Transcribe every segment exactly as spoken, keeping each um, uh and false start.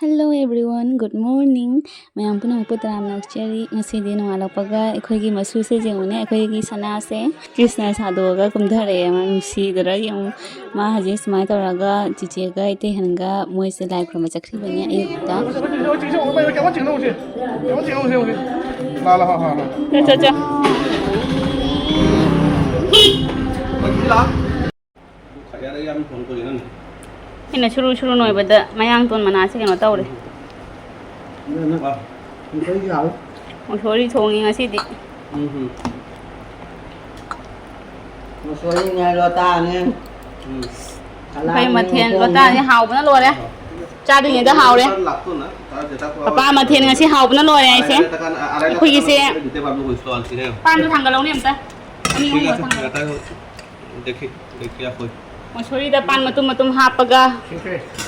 Hello everyone, good morning. ꯃꯌꯥꯝ ꯄꯨꯝꯅꯃꯛꯄꯨ ꯇꯔꯥꯝꯅ ꯑꯣꯛꯆꯔꯤ꯫ ꯉꯁꯤꯗꯤ ꯅꯣꯡꯉꯥꯜꯂꯛꯄꯒ ꯑꯩꯈꯣꯏꯒꯤ ꯃꯆꯨꯁꯦ ꯌꯦꯡꯉꯨꯅꯦ, ꯑꯩꯈꯣꯏꯒꯤ ꯁꯅꯥꯁꯦ ꯀ꯭ꯔꯤꯁꯅ ꯁꯥꯗꯣꯛꯑꯒ ꯀꯨꯝꯊꯔꯛꯑꯦ꯫ ꯃꯥ ꯅꯨꯡꯁꯤꯗꯔ ꯌꯦꯡꯉꯨ꯫ ꯃꯥ ꯍꯧꯖꯤꯛ ꯁꯨꯃꯥꯏꯅ ꯇꯧꯔꯒ ꯆꯤꯆꯦꯒ ꯏꯇꯩꯍꯟꯒ ꯃꯣꯏꯁꯦ ꯂꯥꯏ ꯈꯨꯔꯨꯝꯕ ꯆꯠꯈ꯭ꯔꯤꯕꯅꯦ ꯑꯌꯨꯛꯇ꯫ ꯆꯠ, ꯆꯠ, ꯆꯠ꯫ ꯑꯩꯅ ꯁꯨꯔꯨ ꯁꯨꯔꯨ ꯅꯣꯏꯕꯗ ꯃꯌꯥꯡꯇꯣꯟ ꯃꯅꯥꯁꯦ ꯀꯩꯅꯣ ꯇꯧꯔꯦ꯫ ꯑꯗꯨꯅ ꯃꯨꯁꯣꯔꯤ ꯊꯣꯡꯉꯤ ꯉꯁꯤꯗꯤ꯫ ꯎꯝ꯫ ꯃꯨꯁꯣꯔꯤꯅꯦ, ꯂꯣꯇꯥꯅꯦ꯫ ꯎꯝ꯫ ꯀꯩ ꯃꯊꯦꯜ? ꯂꯣꯇꯥꯁꯦ ꯍꯥꯎꯕꯅ ꯂꯣꯏꯔꯦ꯫ ꯆꯥꯗ꯭ꯔꯤꯉꯩꯗ ꯍꯥꯎꯔꯦ꯫ ꯄꯄꯥ ꯃꯊꯦꯜ ꯉꯁꯤ ꯍꯥꯎꯕꯅ ꯂꯣꯏꯔꯦ ꯑꯩꯁꯦ꯫ ꯑꯩꯈꯣꯏꯒꯤꯁꯦ ꯄꯥꯟꯗꯣ ꯊꯥꯡꯒꯠꯂꯧꯅꯦ ꯑꯝꯇ꯫ ꯑꯅꯤ ꯑꯍꯨꯝ ꯊꯥꯡꯒꯠꯂꯧ꯫ ꯃꯨꯁꯣꯔꯤꯗ ꯄꯥꯟ ꯃꯇꯨꯝ ꯃꯇꯨꯝ ꯍꯥꯞꯄꯒ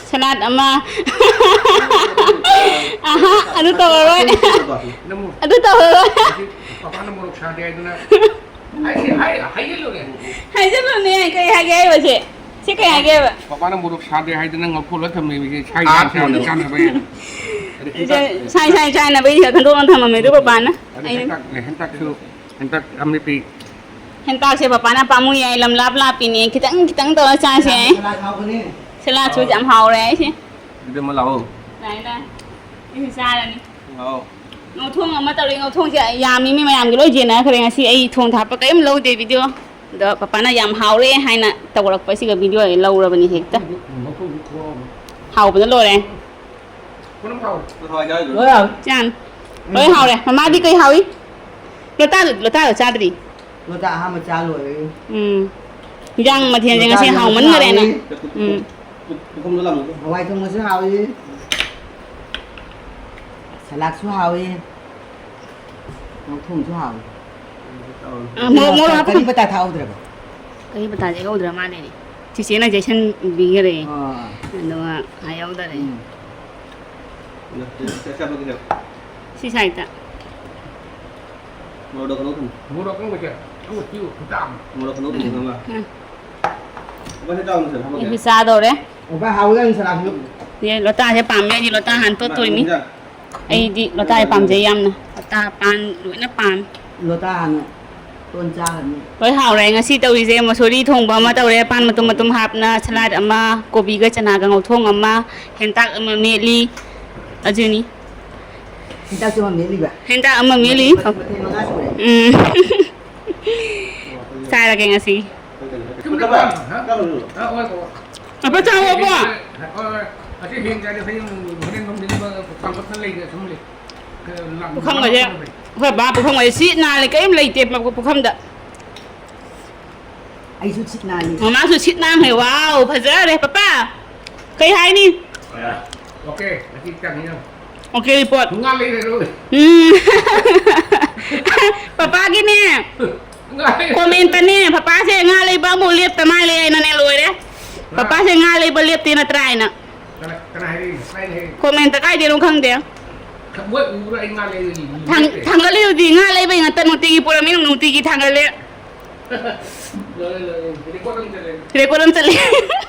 ꯁꯂꯥꯗ ꯑꯃ꯫ ꯑꯍꯥ, ꯑꯗꯨ ꯇꯧꯔꯔꯣꯏ꯫ ꯑꯗꯨ ꯇꯧꯔꯔꯣꯏ꯫ ꯄꯄꯥꯅ ꯃꯣꯔꯣꯛ ꯁꯥꯗꯦ ꯍꯥꯏꯗꯅ꯫ ꯍꯥꯏꯁꯦ, ꯍꯥꯏ-, ꯍꯥꯏꯖꯜꯂꯨꯅꯦ꯫ ꯍꯥꯏꯖꯜꯂꯨꯅꯦ, ꯀꯩ ꯍꯥꯏꯒꯦ ꯍꯥꯏꯕꯁꯦ? ꯁꯤ ꯀꯩ ꯍꯥꯏꯒꯦꯕ? ꯄꯄꯥꯅ ꯃꯣꯔꯣꯛ ꯁꯥꯗꯦ ꯍꯥꯏꯗꯅ ꯉꯧꯊꯣꯛꯂ ꯊꯝꯃꯦꯕ, ꯁꯤ ꯁꯥꯏ ꯑꯥ, ꯁꯥꯏ ꯊꯝꯃꯦ꯫ ꯆꯥꯅꯕ ꯍꯥꯏꯅ꯫ ꯑꯗꯩ ꯁꯤ ꯍꯦꯟꯇꯥꯛ ꯁꯥꯏ, ꯁꯥꯏ, ꯁꯥꯏꯅꯕꯩ ꯍꯦꯟꯗꯣꯛꯅ ꯊꯝꯃꯝꯃꯦ ꯑꯗꯨ ꯄꯄꯥꯅ꯫ ꯑꯗꯩ ꯑꯩꯅ ꯍꯦꯟꯇꯥꯛ, ꯍꯦꯟꯇꯥꯛꯁꯨ, ꯍꯦꯟꯇꯥꯛ ꯑꯃꯦꯠꯄꯤ꯫ ꯍꯦꯟꯇꯥꯛꯁꯦ ꯄꯄꯥꯅ ꯄꯥꯝꯃꯨ ꯌꯥꯏ, ꯂꯝ ꯂꯥꯞ ꯂꯥꯞꯄꯤꯅꯦ, ꯈꯤꯇꯪ ꯈꯤꯇꯪ ꯇꯧꯔ ꯆꯥꯁꯦ ꯍꯥꯏ꯫ ꯁꯂꯥꯗ ꯍꯥꯎꯕꯅꯦ꯫ ꯁꯂꯥꯗꯁꯨ ꯌꯥꯝ ꯍꯥꯎꯔꯦ ꯍꯥꯏꯁꯦ꯫ ꯏꯕꯦꯝꯃ ꯂꯥꯛꯑꯣ꯫ ꯂꯥꯛꯑꯦ, ꯂꯥꯛꯑꯦ꯫ ꯑꯩꯁꯨ ꯆꯥꯔꯅꯤ꯫ ꯂꯥꯛꯑꯣ꯫ ꯉꯧꯊꯣꯡ ꯑꯃ ꯇꯧꯔꯦ꯫ ꯉꯧꯊꯣꯡꯁꯦ ꯌꯥꯝꯃꯤ, ꯃꯤ ꯃꯌꯥꯝꯒꯤ ꯂꯣꯏ ꯌꯦꯟꯅꯈ꯭ꯔꯦ꯫ ꯉꯁꯤ ꯑꯩ ꯊꯣꯡ ꯊꯥꯛꯄ ꯀꯔꯤꯝ ꯂꯧꯗꯦ video꯫ ꯑꯗꯣ ꯄꯄꯥꯅ ꯌꯥꯝ ꯍꯥꯎꯔꯦ ꯍꯥꯏꯅ ꯇꯧꯔꯛꯄꯁꯤꯒ video ꯑꯩ ꯂꯧꯔꯕꯅꯤ ꯍꯦꯛꯇ꯫ ꯍꯥꯎꯕꯅ ꯂꯣꯏꯔꯦ꯫ ꯂꯣꯏ ꯍꯥꯎꯔꯦ꯫ ꯆꯥꯟ꯫ ꯂꯣꯏ ꯍꯥꯎꯔꯦ꯫ ꯃꯃꯥꯗꯤ ꯀꯩ ꯍꯥꯎꯏ? ꯂꯣꯇꯥꯗꯣ, ꯂꯣꯇꯥꯗꯣ ꯆꯥꯗ꯭ꯔꯤ꯫ ꯂꯣꯇꯥ ꯑꯍꯥꯟꯕ ꯆꯥ ꯂꯣꯏꯔꯦ꯫ ꯎꯝ꯫ ꯏꯟꯖꯥꯡ ꯃꯊꯦꯜꯁꯦ ꯉꯁꯤ ꯂꯣꯇꯥꯗꯤ ꯍꯥꯎꯃꯟꯈꯔꯦꯅ꯫ ꯍꯥꯎꯏ꯫ ꯎꯝ꯫ ꯍꯋꯥꯏ ꯊꯣꯡꯕꯁꯨ ꯍꯥꯎꯏ꯫ ꯁꯂꯥꯗꯁꯨ ꯍꯥꯎꯏ꯫ ꯉꯧꯊꯣꯡꯁꯨ ꯍꯥꯎꯏ꯫ ꯑ, ꯃꯣꯔꯣꯛ, ꯃꯣꯔꯣꯛ ꯍꯥꯞꯄꯨ꯫ ꯀꯔꯤ ꯄꯇꯥ ꯊꯥꯛꯍꯧꯗ꯭ꯔꯕ? ꯀꯔꯤ ꯄꯇꯥꯁꯦ ꯌꯥꯎꯗ꯭ꯔ ꯃꯥꯜꯂꯦꯅꯦ꯫ ꯆꯤꯆꯦꯅ ꯌꯩꯁꯟꯕꯤꯈꯔꯦ꯫ ꯑꯥ꯫ ꯑꯗꯨꯒ ꯍꯥꯏꯍꯧꯗꯔꯦ꯫ ꯎꯝ꯫ ꯁꯤ ꯁꯥꯏꯠꯇ꯫ ꯃꯣꯔꯣꯛ ꯑꯀꯪꯕꯁꯦ ꯑꯀꯪꯕ ꯄꯤꯌꯨ, ꯈꯨꯇꯥ ꯑꯃ꯫ ꯃꯣꯔꯣꯛ ꯑꯀꯪꯕ ꯄꯤꯌꯨ, ꯈꯪꯉꯕ? ꯎꯝ꯫ ꯑꯩꯈꯣꯏ ꯆꯥꯗꯧꯔꯦ꯫ ꯑꯣ, ꯚꯥꯏ, ꯍꯥꯎꯕꯖꯥꯠꯅꯤ ꯁꯂꯥꯗꯁꯨ꯫ ꯁꯦ, ꯂꯣꯇꯥꯁꯦ ꯄꯥꯝꯃꯦ, ꯑꯩꯗꯤ ꯂꯣꯇꯥ ꯍꯥꯟꯅ ꯇꯣꯠꯇꯣꯔꯤꯃꯤ꯫ ꯑꯩꯗꯤ ꯂꯣꯇꯥꯁꯦ ꯄꯥꯝꯖꯩ ꯌꯥꯝꯅ꯫ ꯂꯣꯇꯥ, ꯄꯥꯟ ꯂꯣꯏꯅ ꯄꯥꯝꯃꯦ꯫ ꯂꯣꯇꯥ ꯍꯥꯟꯅ ꯇꯣꯟ ꯆꯥꯒꯅꯤ꯫ ꯂꯣꯏ ꯍꯥꯎꯔꯦ ꯉꯁꯤ ꯇꯧꯔꯤꯁꯦ꯫ ꯃꯁꯣꯔꯤ ꯊꯣꯡꯕ ꯑꯃ ꯇꯧꯔꯦ, ꯄꯥꯟ ꯃꯇꯨꯝ ꯃꯇꯨꯝ ꯍꯥꯞꯅ, ꯁꯂꯥꯗ ꯑꯃ, ꯀꯣꯕꯤꯒ ꯆꯅꯥꯒ ꯉꯧꯊꯣꯡ ꯑꯃ, ꯍꯦꯟꯇꯥꯛ ꯑꯃ ꯃꯦꯠꯂꯤ꯫ ꯑꯗꯨꯅꯤ꯫ ꯍꯦꯟꯇꯥꯛꯁꯨ ꯑꯃ ꯃꯦꯠꯂꯤꯕ? ꯍꯦꯟꯇꯥꯛ ꯑꯃ ꯃꯦꯠꯂꯤ꯫ ꯃꯊꯦꯜ ꯃꯉꯥ ꯁꯨꯔꯦ꯫ ꯎꯝ꯫ ꯆꯥꯔꯒꯦ ꯉꯁꯤ꯫ ꯆꯨꯝꯕ꯭ꯔꯥ? ꯍꯥ? ꯍꯥ, ꯍꯣꯏ, ꯍꯣꯏ꯫ ꯑꯐ ꯆꯥꯎꯑꯣꯕꯣ꯫ ꯍꯣꯏ, ꯍꯣꯏ꯫ ꯑꯁꯤ ꯍꯌꯦꯡ ꯆꯥꯔꯗꯤ ꯍꯌꯦꯡ ꯍꯣꯔꯦꯟ ꯅꯨꯡꯊꯤꯟ ꯀꯥꯡꯈꯠꯅ ꯂꯩꯒꯦ ꯁꯨꯝ ꯂꯩ꯫ ꯄꯨꯈꯝꯒꯁꯦ, ꯑꯩꯈꯣꯏ ꯕꯥ ꯄꯨꯈꯝꯒꯁꯦ ꯁꯤꯠ ꯅꯥꯜꯂꯦ, ꯀꯔꯤꯝ ꯂꯩꯇꯦ ꯄꯨꯈꯝꯗ꯫ ꯑꯩꯁꯨ ꯁꯤꯠ ꯅꯥꯜꯂꯤ꯫ ꯃꯃꯥꯁꯨ ꯁꯤꯠ ꯅꯥꯟꯈ꯭ꯔꯦ꯫ ꯋꯥꯎ, ꯐꯖꯔꯦ꯫ ꯄꯄꯥ, ꯀꯩ ꯍꯥꯏꯅꯤ? ꯑꯣꯀꯦ, ꯉꯁꯤ ꯆꯪꯉꯤ ꯌꯥꯝ꯫ Okay, report. ꯉꯥ ꯂꯩꯔꯔꯣꯏ꯫ ꯎꯝ꯫ ꯄꯄꯥꯒꯤꯅꯦ꯫ ꯉꯥ ꯂꯩꯔꯔꯣꯏ꯫ ꯀꯣꯃꯦꯟꯇꯅꯦ, ꯄꯄꯥꯁꯦ ꯉꯥ ꯂꯩꯕ ꯑꯃꯨꯛ ꯂꯦꯞꯇ ꯃꯥꯜꯂꯦ ꯍꯥꯏꯅꯅꯦ, ꯂꯣꯏꯔꯦ꯫ ꯍꯥ? ꯄꯄꯥꯁꯦ ꯉꯥ ꯂꯩꯕ ꯂꯦꯞꯇꯦ ꯅꯠꯇ꯭ꯔꯥ ꯍꯥꯏꯅ꯫ ꯀꯅꯥ, ꯀꯅꯥ ꯍꯥꯏꯔꯛꯏꯅꯣ? ꯀꯥꯏꯗ ꯍꯥꯏꯔꯛꯏꯅꯣ? ꯀꯣꯃꯦꯟꯇ ꯀꯥꯏꯗꯩꯅꯣ ꯈꯪꯗꯦ꯫ ꯃꯣꯏ ꯎꯕ꯭ꯔꯥ ꯑꯩ ꯉꯥ ꯂꯩꯔꯔꯣꯏ ꯊꯥꯡ-, ꯂꯦꯞꯇꯦ? ꯊꯥꯡꯒꯠꯂꯤꯗꯨꯗꯤ, ꯉꯥ ꯂꯩꯕꯩ ꯉꯥꯛꯇ ꯅꯨꯡꯇꯤꯒꯤ ꯄꯨꯔꯝꯃꯤ, ꯅꯨꯡꯇꯤꯒꯤ ꯊꯥꯡꯒꯠꯂꯦ꯫ ꯂꯣꯏꯔꯦ, ꯂꯣꯏꯔꯦ꯫ ꯔꯦꯀꯣꯔꯗ ꯑꯃ ꯆꯠꯂꯦ꯫ ꯔꯦꯀꯣꯔꯗ ꯑꯃ ꯆꯠꯂꯦ꯫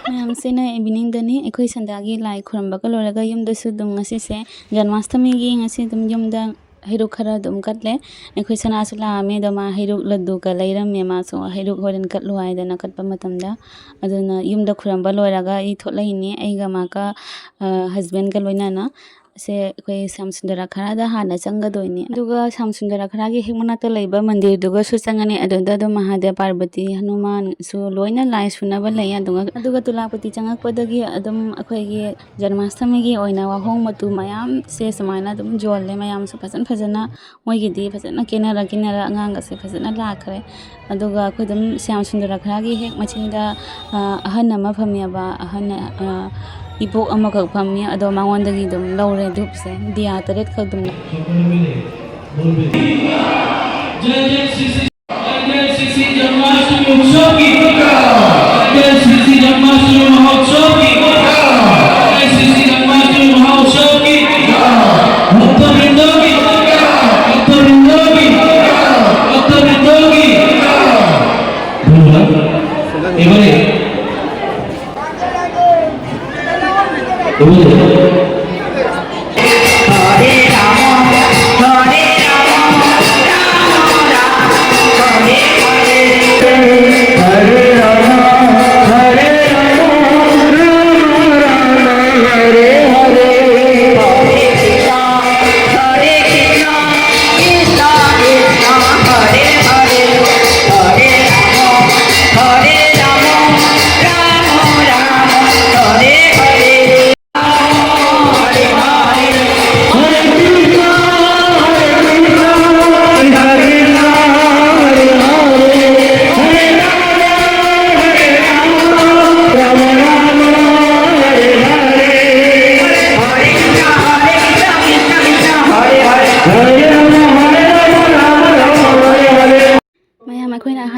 ꯃꯌꯥꯝꯁꯤꯅ ꯏꯚꯤꯅꯤꯡꯗꯅꯤ꯫ ꯑꯩꯈꯣꯏ ꯁꯟꯗꯥꯒꯤ ꯂꯥꯏ ꯈꯨꯔꯨꯝꯕꯒ ꯂꯣꯏꯔꯒ ꯌꯨꯝꯗꯁꯨ ꯑꯗꯨꯝ ꯉꯁꯤꯁꯦ ꯖꯟꯃꯥꯁꯇꯃꯤꯒꯤ ꯉꯁꯤ ꯑꯗꯨꯝ ꯌꯨꯝꯗ ꯍꯩꯔꯨꯛ ꯈꯔ ꯑꯗꯨꯝ ꯀꯠꯂꯦ꯫ ꯑꯩꯈꯣꯏ ꯁꯅꯥꯁꯨ ꯂꯥꯛꯑꯝꯃꯦ, ꯑꯗꯣ ꯃꯥ ꯍꯩꯔꯨꯛ ꯂꯗꯨꯒ ꯂꯩꯔꯝꯃꯦ꯫ ꯃꯥꯁꯨ ꯍꯩꯔꯨꯛ ꯍꯣꯔꯦꯟ ꯀꯠꯂꯨ ꯍꯥꯏꯗꯅ ꯀꯠꯄ ꯃꯇꯝꯗ꯫ ꯑꯗꯨꯅ ꯌꯨꯝꯗ ꯈꯨꯔꯨꯝꯕ ꯂꯣꯏꯔꯒ ꯑꯩ ꯊꯣꯛꯂꯛꯏꯅꯦ꯫ ꯑꯩꯒ ꯃꯥꯒ, ꯑ, ꯍꯁꯕꯦꯟꯒ ꯂꯣꯏꯅꯅ꯫ ꯁꯦ ꯑꯩꯈꯣꯏ ꯁ꯭ꯌꯥꯝ ꯁꯨꯟꯗꯔ ꯈꯔꯗ ꯍꯥꯟꯅ ꯆꯪꯒꯗꯣꯏꯅꯤ꯫ ꯑꯗꯨꯒ ꯁ꯭ꯌꯥꯝ ꯁꯨꯟꯗꯔ ꯈꯔꯒꯤ ꯍꯦꯛ ꯃꯅꯥꯛꯇ ꯂꯩꯕ ꯃꯟꯗꯤꯔꯗꯨꯒꯁꯨ ꯆꯪꯉꯅꯤ꯫ ꯑꯗꯨꯗ ꯑꯗꯨꯝ ꯃꯍꯥꯗꯦꯕ, ꯄꯥꯔꯕꯇꯤ, ꯍꯅꯨꯃꯥꯟꯁꯨ ꯂꯣꯏꯅ ꯂꯥꯏ ꯁꯨꯅꯕ ꯂꯩ꯫ ꯑꯗꯨꯒ, ꯑꯗꯨꯒ ꯇꯨꯂꯥꯄꯇꯤ ꯆꯪꯉꯛꯄꯗꯒꯤ ꯑꯗꯨꯝ ꯑꯩꯈꯣꯏꯒꯤ ꯖꯟꯃꯥꯁꯇꯃꯤꯒꯤ ꯑꯣꯏꯅ ꯋꯥꯍꯣꯡ ꯃꯇꯨ ꯃꯌꯥꯝꯁꯦ ꯁꯨꯃꯥꯏꯅ ꯑꯗꯨꯝ ꯌꯣꯜꯂꯦ꯫ ꯃꯌꯥꯝꯁꯨ ꯐꯖꯅ ꯐꯖꯅ ꯃꯣꯏꯒꯤꯗꯤ ꯐꯖꯅ ꯀꯦꯅꯔ ꯀꯦꯅꯔ ꯑꯉꯥꯡꯒꯁꯦ ꯐꯖꯅ ꯂꯥꯛꯈ꯭ꯔꯦ꯫ ꯑꯗꯨꯒ ꯑꯩꯈꯣꯏ ꯑꯗꯨꯝ ꯁ꯭ꯌꯥꯝ ꯁꯨꯟꯗꯔ ꯈꯔꯒꯤ ꯍꯦꯛ ꯃꯆꯤꯟꯗ, ꯑ, ꯑꯍꯟ ꯑꯃ ꯐꯝꯃꯦꯕ, ꯑꯍꯟ, ꯑ, ꯏꯕꯣꯛ ꯑꯃꯈꯛ ꯐꯝꯃꯤ꯫ ꯑꯗꯣ ꯃꯉꯣꯟꯗꯒꯤ ꯑꯗꯨꯝ ꯂꯧꯔꯦ ꯙꯨꯞꯁꯦ, ꯗꯤꯌꯥ ꯇꯔꯦꯠꯈꯛ ꯑꯗꯨꯝ꯫ जय जय श्री श्री जन्माष्टमी उत्सव की, जय श्री श्री जन्माष्टमी महोत्सव की, जय श्री श्री जन्माष्टमी महोत्सव की, भक्त वृंदों की, भक्त वृंदों की, भक्त वृंदों की। ধন্যবাদ। এবারে, এবারে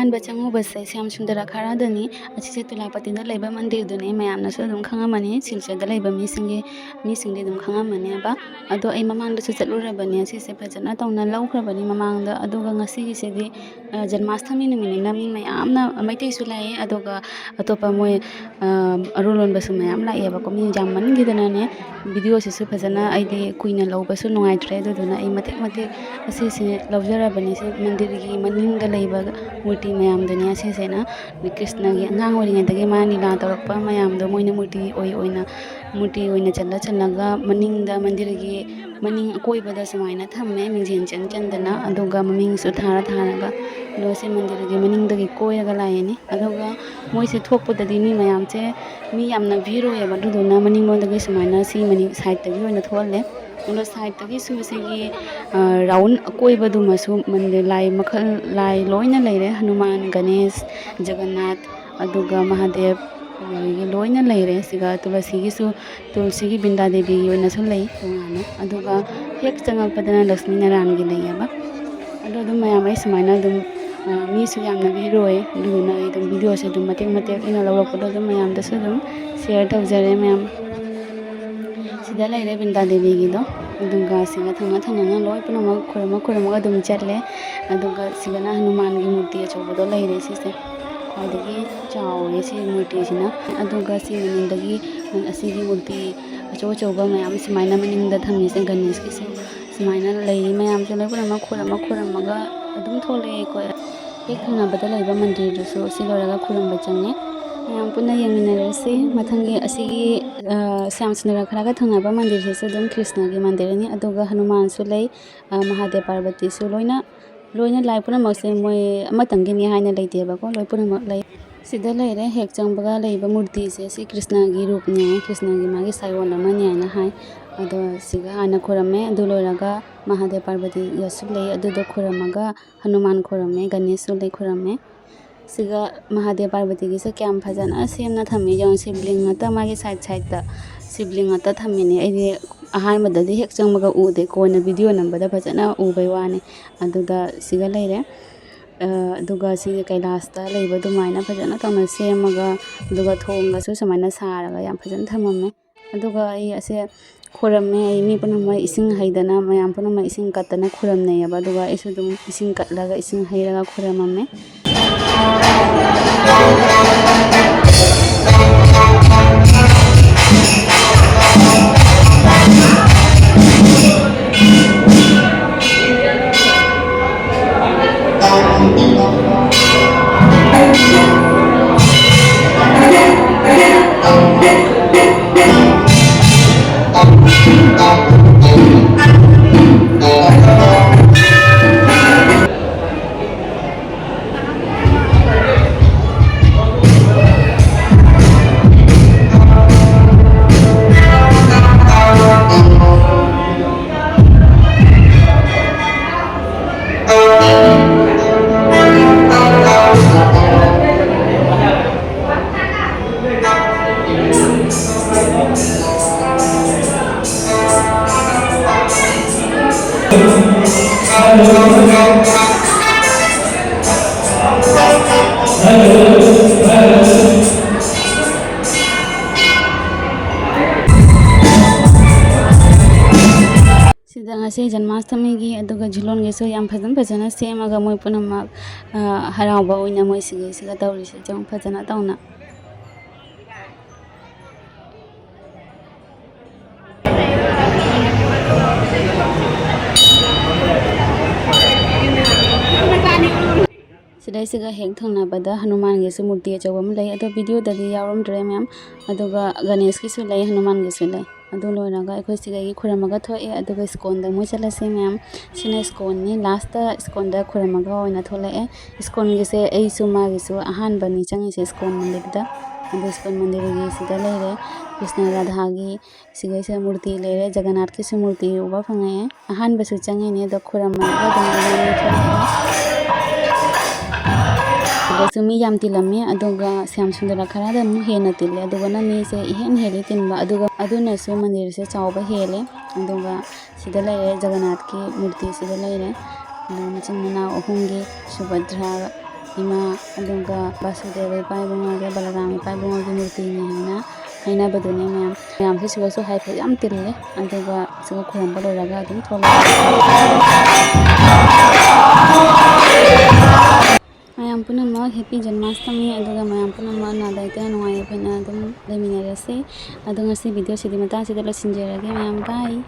ꯑꯍꯥꯟꯕ ꯆꯪꯉꯨꯕꯁꯦ ꯁ꯭ꯌꯥꯝ ꯁꯨꯟꯗꯔ ꯈꯔꯥꯗꯅꯤ꯫ ꯑꯁꯤꯁꯦ ꯇꯨꯂꯥꯄꯇꯤꯗ ꯂꯩꯕ ꯃꯟꯗꯤꯔꯗꯨꯅꯦ, ꯃꯌꯥꯝꯅꯁꯨ ꯑꯗꯨꯝ ꯈꯪꯉꯝꯃꯅꯤ, ꯁꯤꯜꯆꯔꯗ ꯂꯩꯕ ꯃꯤꯁꯤꯡꯒꯤ, ꯃꯤꯁꯤꯡꯗꯤ ꯑꯗꯨꯝ ꯈꯪꯉꯝꯃꯅꯦꯕ꯫ ꯑꯗꯣ ꯑꯩ ꯃꯃꯥꯡꯗꯁꯨ ꯆꯠꯂꯨꯔꯕꯅꯦ, ꯑꯁꯤꯁꯦ ꯐꯖꯅ ꯇꯧꯅ ꯂꯧꯈ꯭ꯔꯕꯅꯤ ꯃꯃꯥꯡꯗ꯫ ꯑꯗꯨꯒ ꯉꯁꯤꯒꯤꯁꯤꯗꯤ, ꯑ, ꯖꯟꯃꯥꯁꯇꯃꯤ ꯅꯨꯃꯤꯠꯅꯤꯅ ꯃꯤ ꯃꯌꯥꯝꯅ, ꯃꯩꯇꯩꯁꯨ ꯂꯥꯛꯑꯦ, ꯑꯗꯨꯒ ꯑꯇꯣꯞꯄ ꯃꯣꯏ, ꯑ, ꯑꯔꯨ ꯂꯣꯟꯕꯁꯨ ꯃꯌꯥꯝ ꯂꯥꯛꯑꯦꯕꯀꯣ꯫ ꯃꯤ ꯌꯥꯝꯃꯟꯈꯤꯗꯅꯅꯦ, ꯚꯤꯗꯤꯑꯣꯁꯤꯁꯨ ꯐꯖꯅ ꯑꯩꯗꯤ ꯀꯨꯏꯅ ꯂꯧꯕꯁꯨ ꯅꯨꯡꯉꯥꯏꯇ꯭ꯔꯦ, ꯑꯗꯨꯗꯨꯅ ꯑꯩ ꯃꯇꯦꯛ ꯃꯇꯦꯛ ꯑꯁꯤꯁꯦ ꯂꯧꯖꯔꯕꯅꯤ꯫ ꯁꯤ ꯃꯟꯗꯤꯔꯒꯤ ꯃꯅꯤꯡꯗ ꯂꯩꯕ ꯃꯨꯔꯇꯤ ꯃꯌꯥꯝꯗꯨꯅꯦ ꯑꯁꯤꯁꯤꯅ꯫ ꯀ꯭ꯔꯤꯁꯅꯒꯤ ꯑꯉꯥꯡ ꯑꯣꯏꯔꯤꯉꯩꯗꯒꯤ ꯃꯥ ꯂꯤꯂꯥ ꯇꯧꯔꯛꯄ ꯃꯌꯥꯝꯗꯣ ꯃꯣꯏꯅ ꯃꯨꯔꯇꯤ ꯑꯣꯏ ꯑꯣꯏꯅ, ꯃꯨꯔꯇꯤ ꯑꯣꯏꯅ ꯆꯜꯂ ꯆꯜꯂꯒ ꯃꯅꯤꯡꯗ, ꯃꯟꯗꯤꯔꯒꯤ ꯃꯅꯤꯡ ꯑꯀꯣꯏꯕꯗ ꯁꯨꯃꯥꯏꯅ ꯊꯝꯃꯦ, ꯃꯤꯡꯖꯦꯜ ꯆꯟ ꯆꯟꯗꯅ, ꯑꯗꯨꯒ ꯃꯃꯤꯡꯁꯨ ꯊꯥꯔ ꯊꯥꯔꯒ꯫ ꯑꯗꯣ ꯁꯤ ꯃꯟꯗꯤꯔꯒꯤ ꯃꯅꯤꯡꯗꯒꯤ ꯀꯣꯏꯔꯒ ꯂꯥꯛꯏꯅꯤ꯫ ꯑꯗꯨꯒ ꯃꯣꯏꯁꯦ ꯊꯣꯛꯄꯗꯗꯤ ꯃꯤ ꯃꯌꯥꯝꯁꯦ, ꯃꯤ ꯌꯥꯝꯅ ꯚꯤꯔ ꯑꯣꯏꯌꯦꯕ, ꯑꯗꯨꯗꯨꯅ ꯃꯅꯤꯡꯂꯣꯝꯗꯒꯤ ꯁꯨꯃꯥꯏꯅ ꯁꯤ ꯃꯅꯤꯡ ꯁꯥꯏꯠꯇꯒꯤ ꯑꯣꯏꯅ ꯊꯣꯛꯍꯜꯂꯦ꯫ ꯑꯗꯣ ꯁꯥꯏꯠꯇꯒꯤꯁꯨ ꯁꯤꯒꯤ, ꯑ, ꯔꯥꯎꯟ ꯑꯀꯣꯏꯕꯗꯨꯃꯁꯨ ꯃꯟꯗꯤꯔ ꯂꯥꯏ ꯃꯈꯜ, ꯂꯥꯏ ꯂꯣꯏꯅ ꯂꯩꯔꯦ꯫ ꯍꯅꯨꯃꯥꯟ, ꯒꯅꯦꯁ, ꯖꯒꯟꯅꯥꯊ, ꯑꯗꯨꯒ ꯃꯍꯥꯗꯦꯕ, ꯑꯗꯒꯤ ꯂꯣꯏꯅ ꯂꯩꯔꯦ꯫ ꯁꯤꯒ ꯇꯨꯂꯁꯤꯒꯤꯁꯨ, ꯇꯨꯂꯁꯤꯒꯤ ꯕ꯭ꯔꯤꯟꯗꯥ ꯗꯦꯕꯤꯒꯤ ꯑꯣꯏꯅꯁꯨ ꯂꯩ ꯇꯣꯉꯥꯟꯅ꯫ ꯑꯗꯨꯒ ꯍꯦꯛ ꯆꯪꯉꯛꯄꯗꯅ ꯂꯛꯁꯃꯤ ꯅꯥꯔꯥꯌꯟꯒꯤ ꯂꯩꯌꯦꯕ꯫ ꯑꯗꯣ ꯑꯗꯨꯝ ꯃꯌꯥꯝ ꯑꯩ ꯁꯨꯃꯥꯏꯅ ꯑꯗꯨꯝ, ꯑ, ꯃꯤꯁꯨ ꯌꯥꯝꯅ ꯚꯤꯔ ꯑꯣꯏ, ꯑꯗꯨꯗꯨꯅ ꯑꯩ ꯑꯗꯨꯝ ꯚꯤꯗꯤꯑꯣꯁꯦ ꯑꯗꯨꯝ ꯃꯇꯦꯛ ꯃꯇꯦꯛ ꯑꯩꯅ ꯂꯧꯔꯛꯄꯗꯣ ꯑꯗꯨꯝ ꯃꯌꯥꯝꯗꯁꯨ ꯑꯗꯨꯝ ꯁꯤꯌꯔ ꯇꯧꯖꯔꯦ ꯃꯌꯥꯝ꯫ ꯁꯤꯗ ꯂꯩꯔꯦ ꯕ꯭ꯔꯤꯟꯗꯥ ꯗꯦꯕꯤꯒꯤꯗꯣ, ꯑꯗꯨꯒ ꯁꯤꯒ ꯊꯪꯅ ꯊꯪꯅꯅ ꯂꯣꯏ ꯄꯨꯝꯅꯃꯛ ꯈꯨꯔꯨꯝꯃ ꯈꯨꯔꯨꯝꯃꯒ ꯑꯗꯨꯝ ꯆꯠꯂꯦ꯫ ꯑꯗꯨꯒ ꯁꯤꯗꯅ ꯍꯅꯨꯃꯥꯟꯒꯤ ꯃꯨꯔꯇꯤ ꯑꯆꯧꯕꯗꯣ ꯂꯩꯔꯦ ꯁꯤꯁꯦ꯫ ꯈ꯭ꯋꯥꯏꯗꯒꯤ ꯆꯥꯎꯔꯦ ꯁꯤ ꯃꯨꯔꯇꯤꯁꯤꯅ꯫ ꯑꯗꯨꯒ ꯁꯤ ꯃꯅꯤꯡꯗꯒꯤ ꯑꯁꯤꯒꯤ ꯃꯨꯔꯇꯤ ꯑꯆꯧ ꯑꯆꯧꯕ ꯃꯌꯥꯝ ꯁꯨꯃꯥꯏꯅ ꯃꯅꯤꯡꯗ ꯊꯝꯃꯤꯁꯦ ꯒꯅꯦꯁꯀꯤꯁꯨ ꯁꯨꯃꯥꯏꯅ ꯂꯩꯔꯤ ꯃꯌꯥꯝꯁꯦ ꯂꯣꯏ ꯄꯨꯝꯅꯃꯛ ꯈꯨꯔꯨꯝꯃ ꯈꯨꯔꯨꯝꯃꯒ ꯑꯗꯨꯝ ꯊꯣꯛꯂꯛꯑꯦ ꯑꯩꯈꯣꯏ꯫ ꯍꯦꯛ ꯊꯪꯅꯕꯗ ꯂꯩꯕ ꯃꯟꯗꯤꯔꯗꯨꯁꯨ ꯁꯤ ꯂꯣꯏꯔꯒ ꯈꯨꯔꯨꯝꯕ ꯆꯪꯉꯦ꯫ ꯃꯌꯥꯝ ꯄꯨꯟꯅ ꯌꯦꯡꯃꯤꯟꯅꯔꯁꯤ꯫ ꯃꯊꯪꯒꯤ ꯑꯁꯤꯒꯤ, ꯑ, ꯁ꯭ꯌꯥꯝ ꯁꯨꯟꯗꯔ ꯈꯔꯥꯒ ꯊꯪꯅꯕ ꯃꯟꯗꯤꯔꯁꯤꯁꯨ ꯑꯗꯨꯝ ꯀ꯭ꯔꯤꯁꯅꯒꯤ ꯃꯟꯗꯤꯔꯅꯤ꯫ ꯑꯗꯨꯒ ꯍꯅꯨꯃꯥꯟꯁꯨ ꯂꯩ, ꯑ, ꯃꯍꯥꯗꯦꯕ ꯄꯥꯔꯕꯇꯤꯁꯨ ꯂꯣꯏꯅ, ꯂꯣꯏꯅ ꯂꯥꯏ ꯄꯨꯝꯅꯃꯛꯁꯦ ꯃꯣꯏ ꯑꯃꯇꯪꯒꯤꯅꯤ ꯍꯥꯏꯅ ꯂꯩꯇꯦꯕꯀꯣ, ꯂꯣꯏ ꯄꯨꯝꯅꯃꯛ ꯂꯩ꯫ ꯁꯤꯗ ꯂꯩꯔꯦ, ꯍꯦꯛ ꯆꯪꯕꯒ ꯂꯩꯕ ꯃꯨꯔꯇꯤꯁꯦ, ꯁꯤ ꯀ꯭ꯔꯤꯁꯅꯒꯤ ꯔꯨꯞꯅꯦ, ꯀ꯭ꯔꯤꯁꯅꯒꯤ ꯃꯥꯒꯤ ꯁꯥꯏꯑꯣꯟ ꯑꯃꯅꯤ ꯍꯥꯏꯅ ꯍꯥꯏ꯫ ꯑꯗꯣ ꯁꯤꯒ ꯍꯥꯟꯅ ꯈꯨꯔꯝꯃꯦ꯫ ꯑꯗꯨ ꯂꯣꯏꯔꯒ ꯃꯍꯥꯗꯦꯕ ꯄꯥꯔꯕꯇꯤꯒꯁꯨ ꯂꯩ, ꯑꯗꯨꯗꯣ ꯈꯨꯔꯝꯃꯒ ꯍꯅꯨꯃꯥꯟ ꯈꯨꯔꯝꯃꯦ, ꯒꯅꯦꯁꯁꯨ ꯂꯩ ꯈꯨꯔꯝꯃꯦ꯫ ꯁꯤꯒ ꯃꯍꯥꯗꯦꯕ ꯄꯥꯔꯕꯇꯤꯒꯤꯁꯦ ꯀꯌꯥꯝ ꯐꯖꯅ ꯁꯦꯝꯅ ꯊꯝꯃꯤ ꯌꯦꯡꯉꯨ, ꯁꯤꯕꯂꯤꯡ ꯉꯥꯛꯇ ꯃꯥꯒꯤ ꯁꯥꯏꯠ ꯁꯥꯏꯠꯇ ꯁꯤꯕꯂꯤꯡ ꯉꯥꯛꯇ ꯊꯝꯃꯤꯅꯦ꯫ ꯑꯩꯗꯤ ꯑꯍꯥꯟꯕꯗꯗꯤ ꯍꯦꯛ ꯆꯪꯕꯒ ꯎꯗꯦ, ꯀꯣꯟꯅ ꯚꯤꯗꯤꯑꯣ ꯅꯝꯕꯗ ꯐꯖꯅ ꯎꯕꯩ ꯋꯥꯅꯤ꯫ ꯑꯗꯨꯒ ꯁꯤꯒ ꯂꯩꯔꯦ꯫ ꯑ, ꯑꯗꯨꯒ ꯁꯤꯒꯤ ꯀꯩꯂꯥꯁꯇ ꯂꯩꯕ ꯑꯗꯨꯃꯥꯏꯅ ꯐꯖꯅ ꯇꯧꯅ ꯁꯦꯝꯃꯒ, ꯑꯗꯨꯒ ꯊꯣꯡꯒꯁꯨ ꯁꯨꯃꯥꯏꯅ ꯁꯥꯔꯒ ꯌꯥꯝ ꯐꯖꯅ ꯊꯝꯃꯝꯃꯦ꯫ ꯑꯗꯨꯒ ꯑꯩ ꯑꯁꯦ ꯈꯣꯏꯔꯝꯃꯦ꯫ ꯑꯩ ꯃꯤ ꯄꯨꯝꯅꯃꯛ ꯏꯁꯤꯡ ꯍꯩꯗꯅ, ꯃꯌꯥꯝ ꯄꯨꯝꯅꯃꯛ ꯏꯁꯤꯡ ꯀꯠꯇꯅ ꯈꯣꯏꯔꯝꯅꯩꯌꯦꯕ꯫ ꯑꯗꯨꯒ ꯑꯩꯁꯨ ꯑꯗꯨꯝ ꯏꯁꯤꯡ ꯀꯠꯂꯒ, ꯏꯁꯤꯡ ꯍꯩꯔꯒ ꯈꯣꯏꯔꯝꯃꯝꯃꯦ꯫ ꯁꯤꯗ ꯉꯁꯤ ꯖꯟꯃꯥꯁꯇꯃꯤꯒꯤ ꯑꯗꯨꯒ ꯖꯤꯂꯣꯟꯒꯤꯁꯨ ꯌꯥꯝ ꯐꯖꯅ ꯐꯖꯅ ꯁꯦꯝꯃꯒ, ꯃꯣꯏ ꯄꯨꯝꯅꯃꯛ, ꯑ, ꯍꯔꯥꯎꯕ ꯑꯣꯏꯅ ꯃꯣꯏ ꯁꯤꯒꯤꯁꯤꯒ ꯇꯧꯔꯤꯁꯦ ꯌꯥꯝ ꯐꯖꯅ ꯇꯧꯅ꯫ ꯁꯤꯗꯩꯁꯤꯒ ꯍꯦꯛ ꯊꯪꯅꯕꯗ ꯍꯅꯨꯃꯥꯟꯒꯤꯁꯨ ꯃꯨꯔꯇꯤ ꯑꯆꯧꯕ ꯑꯃ ꯂꯩ, ꯑꯗꯣ ꯚꯤꯗꯤꯑꯣꯗꯗꯤ ꯌꯥꯎꯔꯝꯗ꯭ꯔꯦ ꯃꯌꯥꯝ꯫ ꯑꯗꯨꯒ ꯒꯅꯦꯁꯀꯤꯁꯨ ꯂꯩ, ꯍꯅꯨꯃꯥꯟꯒꯤꯁꯨ ꯂꯩ꯫ ꯑꯗꯨ ꯂꯣꯏꯔꯒ ꯑꯩꯈꯣꯏ ꯁꯤꯗꯒꯤ ꯈꯨꯔꯝꯃꯒ ꯊꯣꯛꯑꯦ, ꯑꯗꯨꯒ ꯏꯁꯀꯣꯟꯗ ꯑꯃꯨꯛ ꯆꯠꯂꯁꯦ ꯃꯌꯥꯝ꯫ ꯁꯤꯅ ꯏꯁꯀꯣꯟꯅꯤ, ꯂꯥꯁꯇ ꯏꯁꯀꯣꯟꯗ ꯈꯨꯔꯝꯃꯒ ꯑꯣꯏꯅ ꯊꯣꯛꯂꯛꯑꯦ꯫ ꯏꯁꯀꯣꯟꯒꯤꯁꯦ ꯑꯩꯁꯨ ꯃꯥꯒꯤꯁꯨ ꯑꯍꯥꯟꯕꯅꯤ ꯆꯪꯉꯤꯁꯦ ꯏꯁꯀꯣꯟ ꯃꯟꯗꯤꯔꯗ꯫ ꯑꯗꯨ ꯏꯁꯀꯣꯟ ꯃꯟꯗꯤꯔꯒꯤ ꯁꯤꯗ ꯂꯩꯔꯦ ꯀ꯭ꯔꯤꯁꯅ ꯔꯥꯙꯥꯒꯤ ꯁꯤꯒꯩꯁꯤꯗ ꯃꯨꯔꯇꯤ ꯂꯩꯔꯦ, ꯖꯒꯟꯅꯥꯊꯀꯤꯁꯨ ꯃꯨꯔꯇꯤ ꯎꯕ ꯐꯪꯉꯛꯑꯦ꯫ ꯑꯍꯥꯟꯕꯁꯨ ꯆꯪꯉꯤꯅꯦ, ꯑꯗꯣ ꯈꯨꯔꯝꯃꯒ ꯑꯗꯨꯝ ꯏꯕꯥꯅꯤ ꯊꯣꯛꯂꯛꯑꯦ꯫ ꯁꯤꯗꯁꯨ ꯃꯤ ꯌꯥꯝ ꯇꯤꯜꯂꯝꯃꯦ, ꯑꯗꯨꯒ ꯁ꯭ꯌꯥꯝ ꯁꯨꯟꯗꯔ ꯈꯔꯗ ꯑꯃꯨꯛ ꯍꯦꯟꯅ ꯇꯤꯜꯂꯦ, ꯑꯗꯨꯒꯅ ꯃꯤꯁꯦ ꯏꯍꯦꯟ ꯍꯦꯜꯂꯤ ꯇꯤꯟꯕ, ꯑꯗꯨꯒ ꯑꯗꯨꯅꯁꯨ ꯃꯟꯗꯤꯔꯁꯦ ꯆꯥꯎꯕ ꯍꯦꯜꯂꯦ꯫ ꯑꯗꯨꯒ ꯁꯤꯗ ꯂꯩꯔꯦ, ꯖꯒꯟꯅꯥꯊꯀꯤ ꯃꯨꯔꯇꯤ ꯁꯤꯗ ꯂꯩꯔꯦ꯫ ꯑꯗꯨꯒ ꯃꯆꯤꯟ ꯃꯅꯥꯎ ꯑꯍꯨꯝꯒꯤ, ꯁꯨꯚꯗ꯭ꯔꯥ, ꯏꯃꯥ, ꯑꯗꯨꯒ ꯕꯥꯁꯨꯗꯦꯕ ꯏꯄꯥ ꯏꯕꯨꯡꯉꯣꯒ ꯕꯂꯔꯥꯝ ꯏꯄꯥ ꯏꯕꯨꯡꯉꯣꯒꯤ ꯃꯨꯔꯇꯤꯅꯤ ꯍꯥꯏꯅ ꯍꯥꯏꯅꯕꯗꯨꯅꯦ ꯃꯌꯥꯝ꯫ ꯃꯌꯥꯝꯁꯨ ꯁꯤꯗꯁꯨ ꯍꯥꯏꯐꯦꯠ ꯌꯥꯝ ꯇꯤꯜꯂꯦ꯫ ꯑꯗꯨꯒ ꯁꯤꯒ ꯈꯨꯔꯨꯝꯕ ꯂꯣꯏꯔꯒ ꯑꯗꯨꯝ ꯊꯣꯛꯂꯛꯑꯦ꯫ ꯃꯌꯥꯝ ꯄꯨꯝꯅꯃꯛ ꯍꯦꯄꯤ ꯖꯟꯃꯥꯁꯇꯃꯤ꯫ ꯑꯗꯨꯒ ꯃꯌꯥꯝ ꯄꯨꯝꯅꯃꯛ ꯅꯥꯗ ꯌꯦꯛꯇꯅ ꯅꯨꯡꯉꯥꯏ ꯌꯥꯏꯐꯅ ꯑꯗꯨꯝ ꯂꯩꯃꯤꯟꯅꯔꯁꯤ꯫ ꯑꯗꯣ ꯉꯁꯤ ꯚꯤꯗꯤꯑꯣꯁꯤꯗꯤ ꯃꯇꯥꯡꯁꯤꯗ ꯂꯣꯏꯁꯤꯟꯖꯔꯒꯦ ꯃꯌꯥꯝ꯫ ꯕꯥꯏ꯫